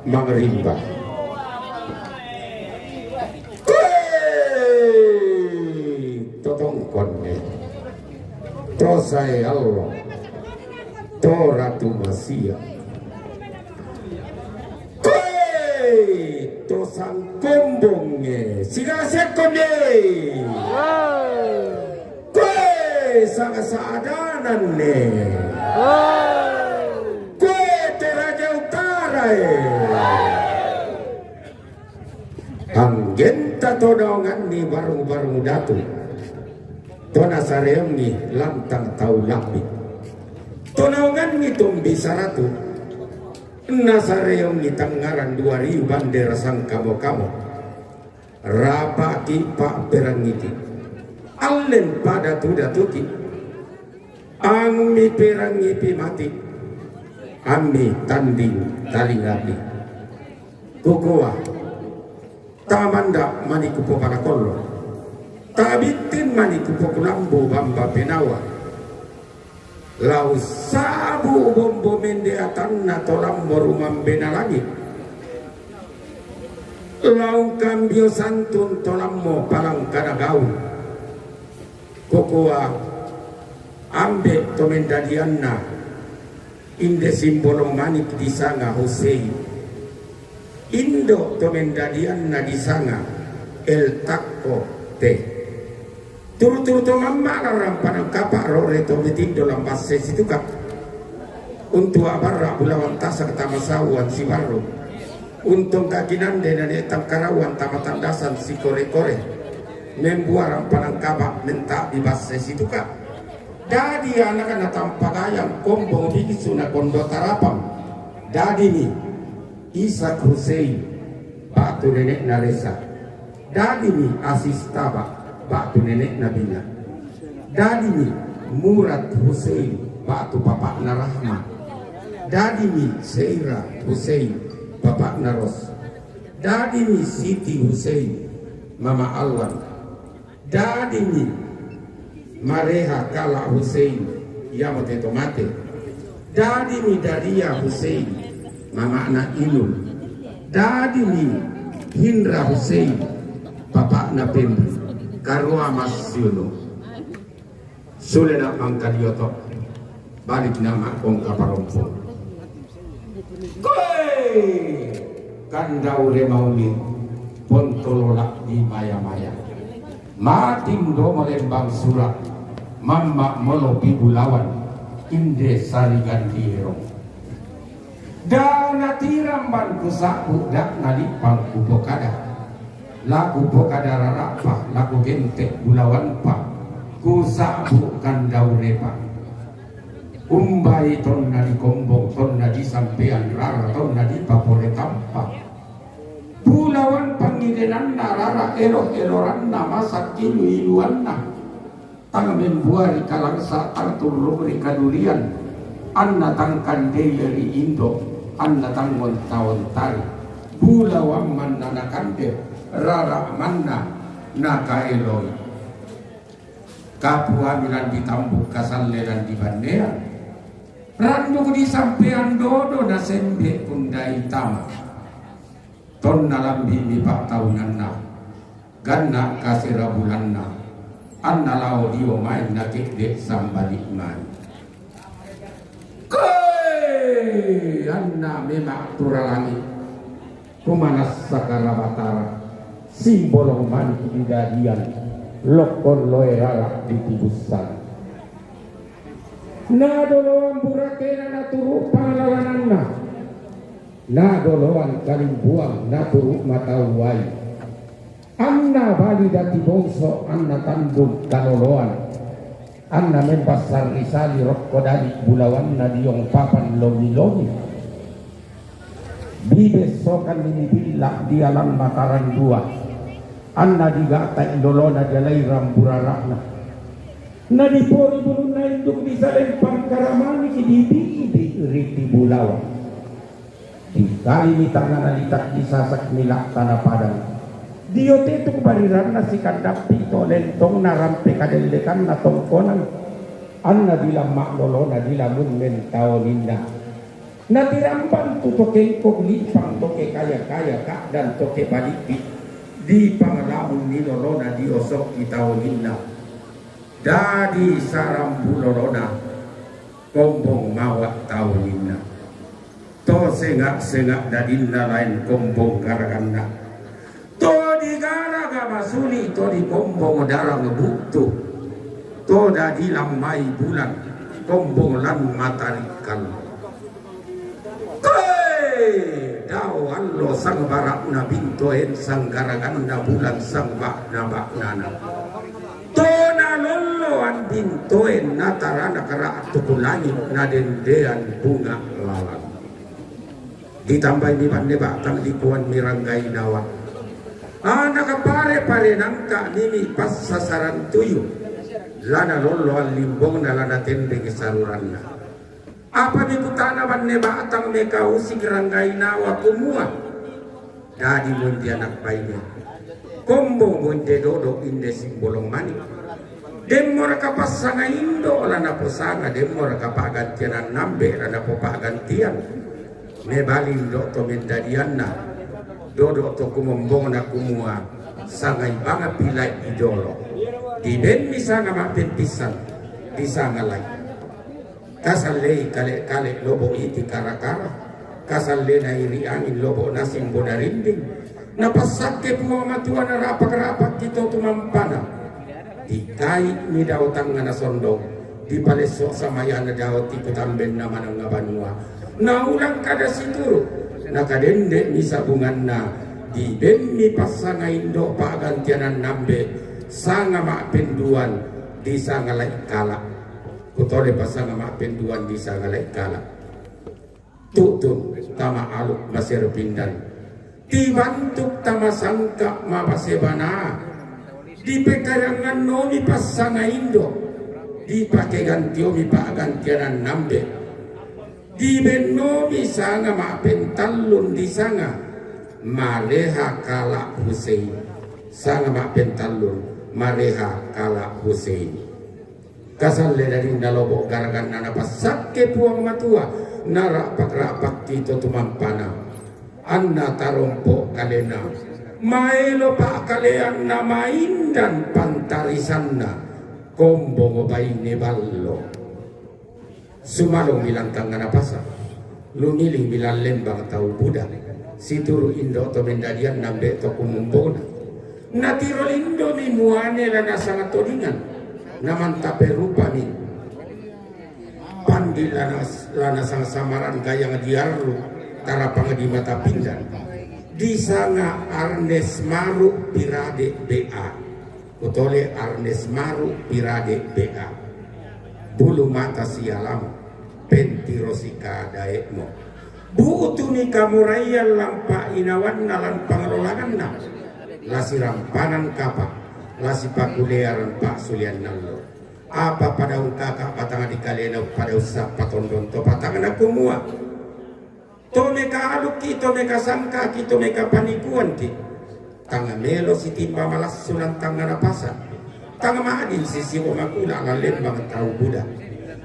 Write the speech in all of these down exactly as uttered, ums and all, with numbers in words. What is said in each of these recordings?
Mangrimba. Koe to tongkonne, to sae allo, to ratu masia. Koe to sangkombongnge, sigala sekkonde. Koe sanga saadananne. Koe to raja utarae. Anggenta to naonganni barung-barung datu, to nasareongi lantang tau labbi, to naonganni tombi saratu, nasareongi tangngarang dua riu bandera sangkamo-kamo. Rapaki pa'perangiki, allen padatu-datuki, ammi perangipi mati, ammi tanding talingapi. Kukua, tamanda mani kupopalakollo, tabittin mani kupokulambu bamba penawa. Lau sabu bombo mende atanna tolammo rumambena langit. Lau kambio santun tolammo palangkana gaul. Kukua, ambe to mendadianna, inde simbolong manik disanga Husei. Indo to mendadianna disanga El Takko te. Turu-turu to mamma'na rampanan kapa' rore to metindo lambasse situka'. Untu' a'barra' bulawang tasang tama sauan sibarru'. Untongka kinande nane' tangkarauan tama tandasan sikore-kore. Membua rampanan kapa' menta'bi basse situka'. Dadi anakna tampagayang kombong biksu na kondo tarapang. Dadimi Ishak Hussein ba'tu nene'na Resa. Dadimi Asis Taba ba'tu nene'na Bina. Dadimi Murad Hussein ba'tu papa'na Rahma. Dadimi Seira Hussein papa'na Ros. Dadimi Siti Hussein mama Alwan. Dadimi Mareha Kala Hussein, iamo te to mate. Dadimi Daria Hussein, mama'na Inul. Dadimi Hindra Hussein, papa'na Pemri. Karua massiulu. Sulena' mangkalioto. Balik nama kong kaparompo. Koe! Kandaure mauli, pontolola di maya-maya. Mating domo lembang sura', mamma' molopi bulawan, inde sarigan dierong. Da natiramban kusa'bu, da nalippang kupokada. La kupokada rara'pa, la kugente' bulawanpa, kusa'bu kandaurepa. Umbai tonna dikombong, tonna disampean rara, tonna dipapore tampa. Bulawan pangidenanna rara, elo-eloranna, masak ilu-iluanna. Tang membuari kalangsa, tang turrung ri kadulian, anna tang kandei ri indo, anna tang onta-ontari. Bulawan manna nakande, rara manna nakaeloi. Kapuami lan ditambuk, kasalle lan dibannean. Randuk disampean dodo nasembe kundai tama. Tonna lambi'mi pa'taunanna, ganna' kasera bulanna, anna lao dio mai nake'de' sambali' mai. Koe! Anna memang turalangi, kumanassa karabatara, simbolong manik didadian, lokkon loe rara ditibussan. Nadoloan burakena naturu' pangalalananna. Nadoloan kalimbuang naturu' matauai. Anna bali dati bongso, anna tandung kaloloan. Anna membassan ri sali rokko dadi bulawanna diong papan lomi-lomi. Bibessokanni mibilla' dialang Mataran dua. Anna digata'i lolona dialai rambu rara'na. Nadipori bulunna induk disalempang karamaniki dibi'bi' riti bulawa. Dikalimi tangngana litak disasak milak tana padang. Dio tetuk bariranna sikandappi to lentongna rampe kadellekanna tongkonan. Anna dilamma' lolona dilamun mentaoninna. Natiramban tu toke ko lipang, toke kaya-kaya ka dan toke balibi, di pangalamun ni lolona di osok i tauninna. Dadi sarambu lolona, kombong mawa tauninna. To senga-senga dadinna lain kombong garaganna. To digaraga masuni, to dikombong darang buktu. To dadi lammai bulan, kombong lan matarikkal. Koe dao allo sang barakna bintoen, sang garaganna bulan, sang bakna-baknana. To nalolloan bintoen, nataranak ra'tuk langit, nadendean bunga lalan. Ditambai mi banne batang, dikuan mi rangga inawa. Anak pare-pare nangka nimi passasaran tuyu. Lana lolloan limbongna, lana tendeng saruranna. Apa mi kutana banne batang, meka usik rangga inawa kumua. Dadi mundi anak baine. Kombong mundi dodo inde simbolong manik. Demmora kapasanga indo lana posanga, demmora kapagantian annambe lana popagantian. Mebali indo to mendadianna, dodo to kumombongna kumua, sangai banga pilai idolo. Dibenmi sanga mapempisan, disanga lai. Kasallei kale-kale lobo iti kara-kara, kasallena iri angin lobo nasing boda rinding. Napassakke Puang Matua narapak-rapak kito tumampana. Dikai mi dao tangngana sondong, dipalesso samayana dao tiku tambenna mananga banua. Naulang kada situru, nakadende mi sabunganna, dibenmi passanga indo pagantianan nambe, sanga ma'penduan, disanga lai kala. Kutole pasanga ma'penduan disanga lai kala. Tu'tun tama aluk masero pindan. Tibantuk tama sangka mabasebana. Dipekarangan nomi passanga indo. Dipake gantiomi pa'gantianan nambe. Dibennomi sanga ma'pentallun disanga Mareha Kala Husein. Sanga ma'pentallun Mareha Kala Husein. Kasalle dadinna lobo garaganna napassakke Puang Matua, narapak-rapak kito tumampana. Anna tarompo kalena, maelo pa'kaleanna maindan pantarisanna, kombong baine ballo. Sumalong mi lan tangngana pasa. Lumiling mi lan lembang tau buda, situru indo to mendadian nambe to kumumbona. Natiro lindo mi muane lana sanga todingan, namantape rupa mi pandi lana, lana sanga samaran gayang diarru tarapang di mata pindan. Disanga Arnes Maru Pirade B A. Kutole Arnes Maru Pirade B A. Bulu mata sialam, pentiro sikadaekmo. Bu'tu mi kamuraian lampa inawanna lan pangelolanganna. Lasirampanan kapa, lasipakulearan pa'sulean nallo. Apa padaung kaka patang di kalena, padaung sappa tondon to patangna kumua. To mekaalukki, to mekasangkaki, to mekapanikuanki. Tang melo sitimba malassu lan tangngana pasa. Tang ma'din sisiwo makula lan lembang tau buda.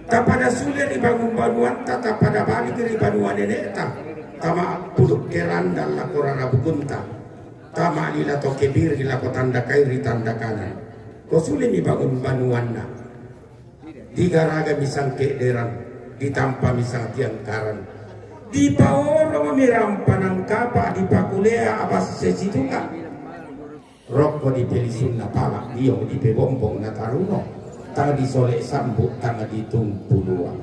Tapada sule ri bangun banuanta, tapada balik ri banua nenekta. Tama puluk keranda lako rara bukunta. Tama lila to kebiri lako tanda kairi tanda kanan. Ko sule mi bangun banuanna. Digaraga mi sangkedderan, ditampa mi sangtiangkaran. Dipaorong mi rampanan kapa, dipakulea abasse situka. Rokko dipelisunna pala, dio dipebombong nataruno. Tang disole sambu, tang ditumpu luang.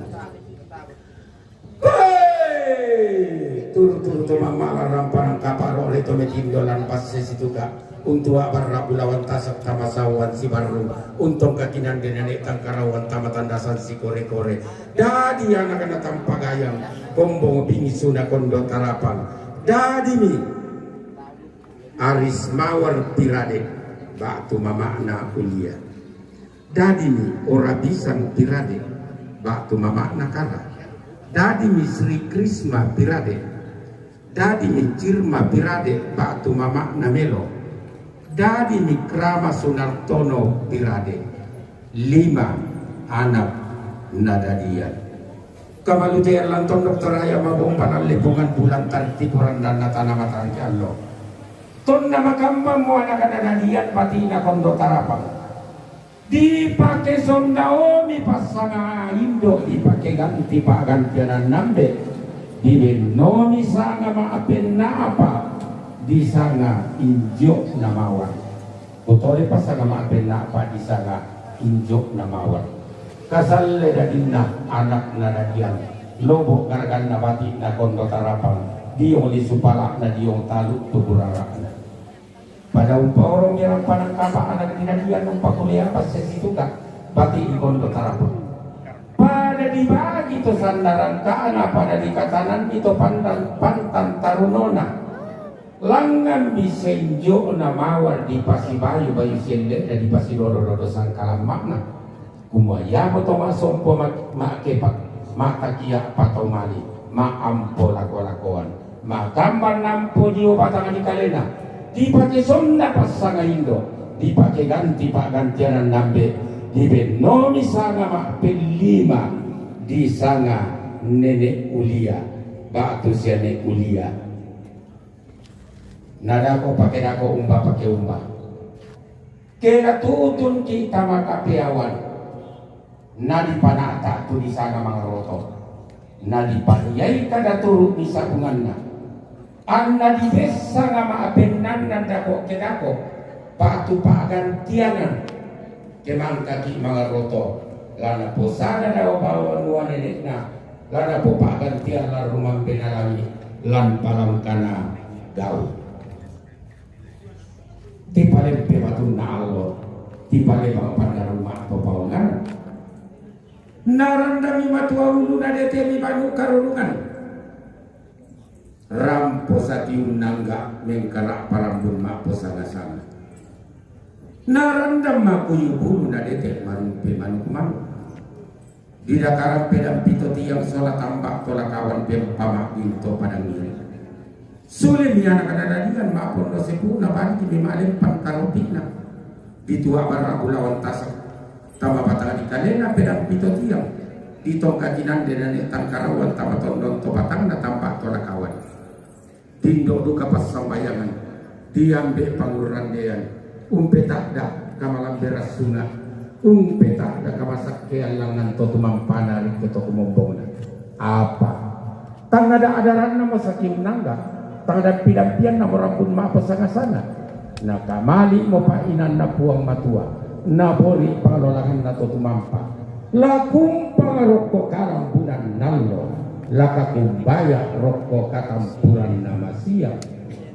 Hei! Turu-turu to mamala rampanan kapa, role to metindo lan basse situka. Untu abarra bulawan tasak tama sauan sibarru. Untong kakinande nane tangkarawan tama tandasan sikore-kore. Dadi anakna tampa gayang, kombong bingi suna kondo tarapang. Dadi mi Aris Mawar Pirade, ba'tu mama'na Ulia. Dadi mi Ora Bisang Pirade, ba'tu mama'na Kara. Dadi mi Sri Krisma Pirade. Dadi mi Cirma Pirade, ba'tu mama'na Melo. Dadi mi Krama Sunartono Pirade. Lima anak nadadian. Kamalute allan tondok Toraya mabombanan lepungan bulan tartipuran dan natana matangki allo. Tonna makambanmu anak na dadian batina kondo tarapang. Dipake sonda omi passanga indo, dipake ganti pa'gantianan nambe, dibennomi sanga ma'penna apa disanga injo na mawar. Kutore passanga ma'penna apa disanga injo na mawar. Kasalle dadinna anak na dadian, lobo garaganna batina kondo tarapang, diong lisu pala'na diong talu tu burara'na. Pada umpaorong iyarang panangkapa anak dinadian umpakulea passesituka bati di kondo tarapang. Pada dibagi to sannarangkana, pada dikatananni to pandan-, pantan tarunona. Langnganmi senjo'na mawar dipasibayu-bayu sielle'na dipasidoro-doro sangkalamma'na. Kumua iamo to massompo ma-, ma'kepa, ma'kakia patomali, ma'ampo lako-lakoan, makamban nampo dio batang ri kalena, dipake sonna passanga indo, dipake ganti pa'gantianan nambe, dibennomi sanga ma'pellima disanga Nene' Ulia, ba'tu sia Ne' Ulia. Nadako pake dako, umba pake umba. Kena tutunki tama kapeawan, nadipana'ta tu disanga Mangaroto, nadipariai kada turu' ni sabunganna. Anna dibessanga ma'pennanna dako kedako, ba'tu pa'gantianan, kemangkaki Mangaroto, lanaposada dao bawang banua nene'na, lanapopa'gantian lan rumampe nalami, lan palangkana gau. Tipalempe batunna allo, tipalebang panna ruma to paongan. Narandami matua uluna detemi banu karurungan. Rampo satiunnangga mengkara parambun ma'posanga-sanga. Narandam makuyu bulu nadete marumpe manuk-manuk. Di dataran pedang pito tiang sola tambak tolakawan pempama winto padang iri. Sulemi anak nadadian ma'pondo sepuna, bangkimi ma'lempang karopi'na. Ditua barra bulawan tasek tama batang di kalena pedang pito tiang. Ditongka jinande nane tangkarauan tama tondon to batangna tambak tolakawan. Tindo duka passambayangan, diambe pangurrandean, umpeta'da kamalamberan sunga, umpeta'da kamasakkean langngan to tumampana ri keto kumombongna. Apa? Tangada-adaranna mo satiunnangga, tangadampi-dampianna mo rambun ma'posanga-sanga. Nakamali mo pa'inanna Puang Matua, nabori pangalolanganna to tumampa. Lakumpang rokko karambunan nallo, lakakumbaya rokko katampuranna masiang,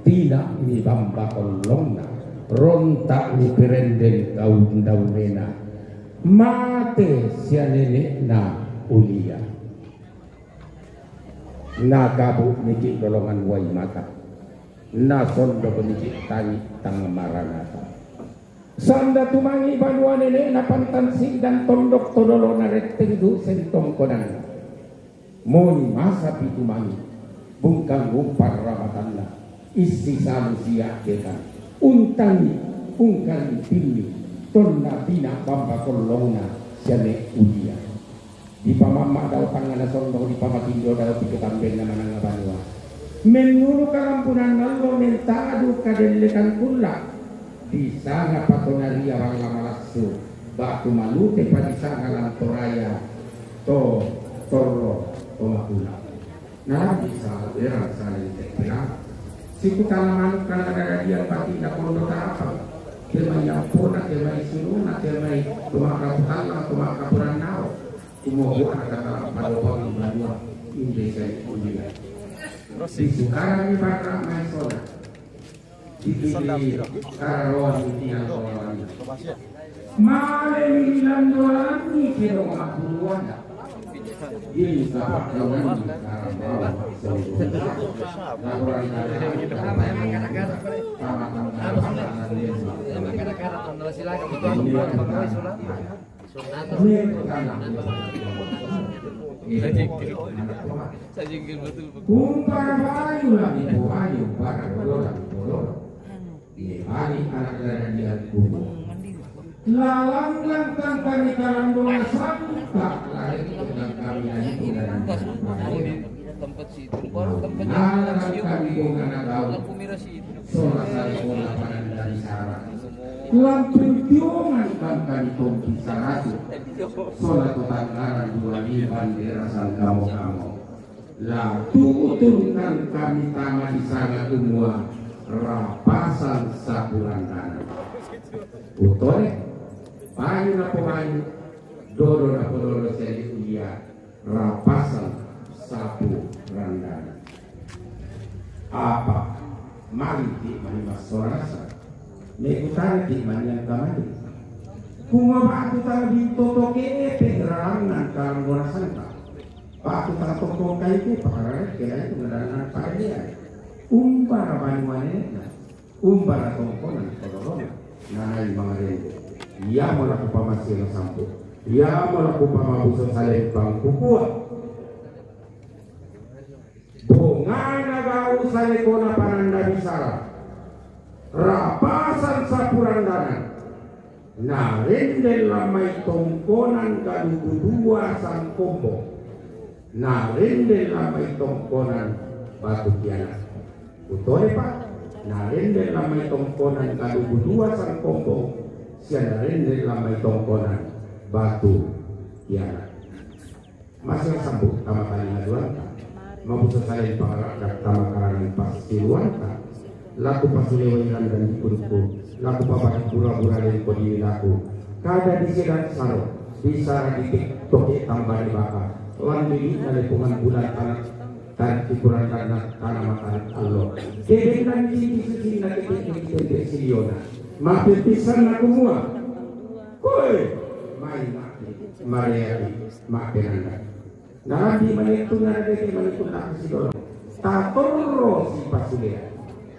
tina'mi bamba kollongna, ronta'mi perendeng daun-daurena, mate sia nene'na Ulia. Nakabu' niki lolongan wai mata, nasondok niki tani tang maranata. Sanda tumangi banua nene'na pantan sidang tondok to dolona retteng du sentong kodang. Moi masapi tumangi, bungkang umpar ramatanna, issi salu sia'deka, untangi, ungkari timmi, tonna bina bamba kollongna sia Ne' Ulia. Dipamamma dao tangngana sondong, dipamatindo dao piketambenna manangnga banua. Mennunu karampunanna allo mentadu kadellekang kulla, disanga patonaria balla malassu, batu malute padisanga lantoraya to torro to makula. Narambi salu erang saling teppelang. Sikutana manuk kana kadadian batinna kondo tarapang. Kemai ampona, kemai sununa, kemai tumakka putallang, tumakka purannao. Kumohua kata pada bangun banua, inde sai kuliah. Disukarami barra maesona. Dipilih kararoan tiang tolongan. Malemi ilan doangi kedong apuruana. Ding sapak doangi karambau. Laporan keadaan. Kumpara bayu lagi bayu, bara dolo lagi dolo. Di hari anak dara dia kubu. Lalanggang kami kalandona santa, lalanggang kami na itu dan tempat situ, baru tempat situ. Lalanggang kami bunga na gau. Sola sari sola pananda di sara. Lampung tioman kang kami tompi saratu. Sola to tanggaran dua di bandera sangkamo-kamo. La tuutun kang kami tama di sanga kumua rapasan sapurandanan. Utore, banyu na pobanyu, dodo na pododo seli ulia, rapasan sapurandanan. Apa? Mali ti mani masorasa. Mekutana ti mani angkamani. Kuma batu tala bintoto kepe ralangan kalanggona santa. Batu tala tongkong kaike pakarare kena itu ngedangan parean. Umbara banyu manena. Umbara tongkonan todorona. Nanai mangarende. Ia molaku pamasir sampu. Ia molaku pamabuso salempang kukua. Bongana gau salekona pananda bisara. Rapasan sapurandanan. Na rende lamai tongkonan gadugu dua sangkombo. Na rende lamai tongkonan batu kiana. Utore pa. Na rende lamai tongkonan gadugu dua sangkombo. Sia na rende lamai tongkonan batu kiana. Masih sambut tama kalingaduanta. Mabusa salin pangarak tama karangan pasiluanta. Laku pasulewa iran dan dikuduku. Laku papati pura-pura dan kodini laku. Kada di sedan saro. Bisa di toke tambah di baka. Lan di na lepungan bulan tanah. Tarik ukuran tanah tanah matarik allo. Keben dan di suci na kebe kebe siliona. Mapi pisan na kumua. Koe. Mai mapi. Mareati. Mapenanda. Narambi manitu naradeke manitu nakasidolo. Tatorro si pasulea.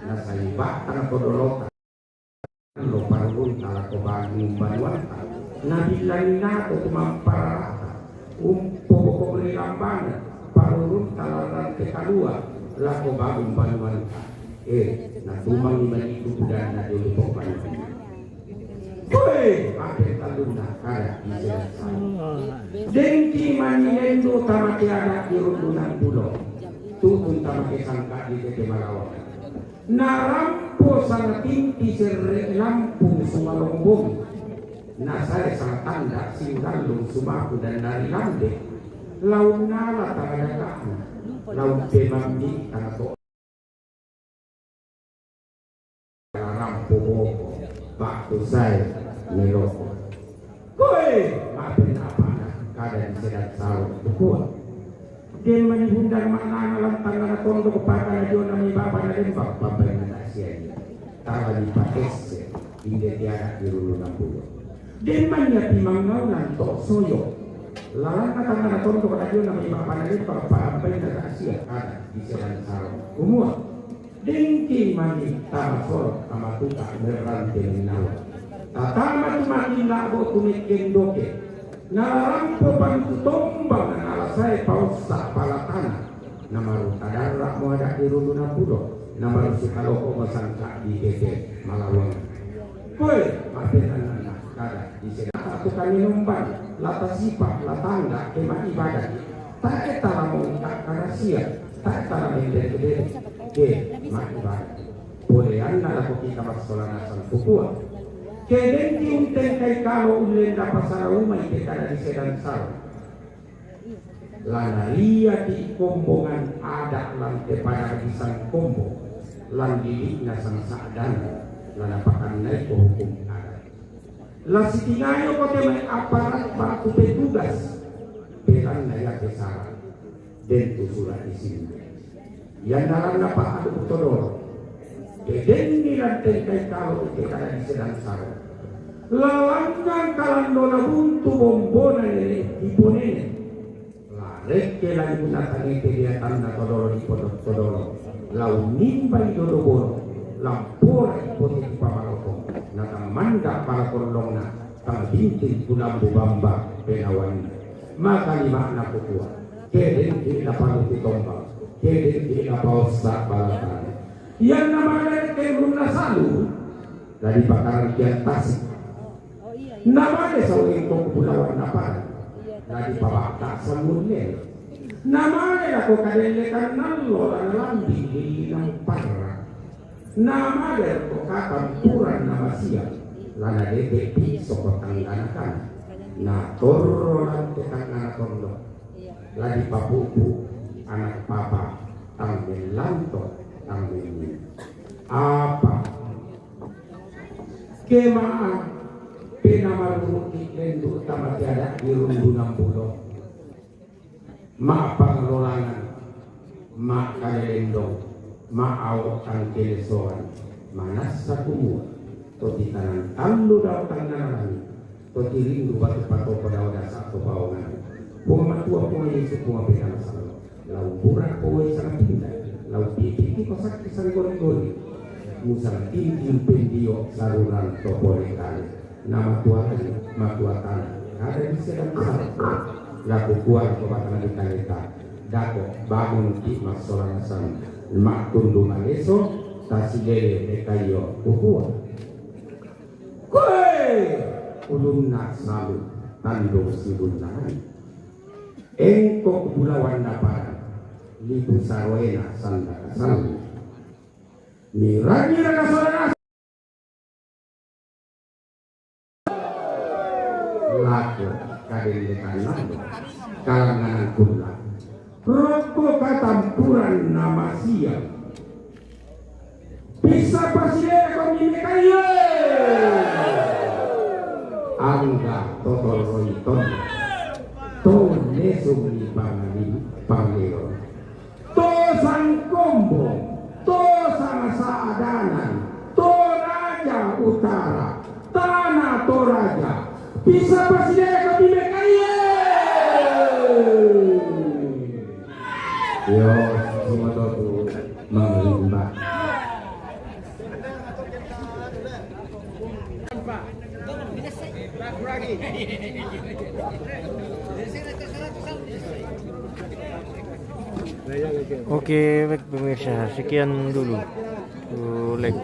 Nasai batang todolota. Lo parulunta lako bangun banuanta. Nabilanginako tumampararata. Umpoboko rilambana. Parulunta larante kalua. Lako bangun banuanta. Eh, natumang ni manitu budan na dulu pokpan. Koe, mape taluna kada di selasa. Dengki manilendo tamake anak di rundunan pulo. Tutun tamake sangka di tete malawa. Narampo sana tinti serre lampung sumalombong. Nasare sana tanda singgallung sumaku dan nari lambe. Laun nala tangadakakna. Laun pemambi tangato. Rampo boko, baktu sai meloko. Koe, mapen apana, kada di sedan saro, bukua. Den mani bundar maknana lantang ngana tondok pakana jona mi bapa na lembak, bapa yang ada sia dia. Tala di patese, inde tiada di rulu nambulo. Den mani api mangau nan tok soyo. Lalana tangana tondok na jona mi bapa na lembak, bapa yang ada sia, kada di sedan saro. Umua. Dengki mani tama soro tama tuka merante minawa. Tatama tumaki labo tumekken doke. Nalarampo pantu tombang nalasae paussa palatana. Namaru tadarra mo ada di rulu napudo. Namaru sikaloko masangka di tete malawang. Koe mapenanana kada di sena. Satu kami numbang lata sipa latangga kema ibadah. Tae tala mongka karasia. Tae tala mendere-dere. Ke ma ibadah. Poleanna lako kita massolana sangkukua. Kedengki untengkai kalo ullenda pasara umai te kada di sedan saro. Lanaria ti kombongan ada lante pada di sangkombo. Landidikna sang sa'dan. Lana pakannai ko hukum ada. Lasitingayo ko te mai aparat batu petugas. Peranna ya pesara. Dentu surat isinna. Yandalanna pa adu todoro. Pedenni lantengkai kalo ite kada di sedan saro. Lalanggang kalandona buntu bombona nene diponene. Larekke lagi punatangete diatanna todoro di pondok todoro. Lau nimbai dodo boro. Lampora ipote di pamalokong. Natang manda palakollongna. Tang binting kulambu bamba penawanna. Maka ni makna kukua. Kedeng di lapalu kutombang. Kedeng di lapaossa balatana. Yang nama dari kebunna salu. Dari pakaran kian tasik. Na male saoengko ku bulawan na paran, na dipabakta samulle. Na male lako kadellekan nallo la nalambing lillinang parra. Na male lako katampuran na masiang, la nadete piso ko tanggana kana. Na torro lante tangngana tondo. La dipapupu anak papa, tang mellanto, tang menni. Apa? Kema'a pena marurukki lendu' tama tiada di rundunan bulo. Ma'pangalolangan, ma'kalelendong, ma'ao tangkelesoan, manassa kumua to titanang tallu dao tangngana langi', to tirindu batu patopo dao dasa' to paongan. Puang Matua, Puang Yesu, Puang Pekana Sallo. Lau pura kowe sangapinda, lau pipiki ko sakki sanggori-gori. Musang tinting pendio saruran to pole kale. Na matuakan, matuatan. Kada bisa dan besar. Laku kuat ko batang di kaleta. Dako bangun ti massolangasan. Matundu maleso, tasilele mekayo kukua. Koe! Ulunna salu, tandung sibunnahan. Engko kubulawan napara, lipu saroena sanda kasalu. Mira-mira kasarana lako kadendekan lako kalanganan kulla. Rokko katampuran namasiang. Pissa pasileko mimekaye. Angga totoroi tonna. Tonne sumuni pangalimu pangleo. To Sangkombong, to Sangasa Adanan, Toraja Utara, Tana Toraja, pissa pasileko mimekaye. Yo, sumoto tu manglimba. Oke, baik pemirsa, sekian dulu. Tuh, like.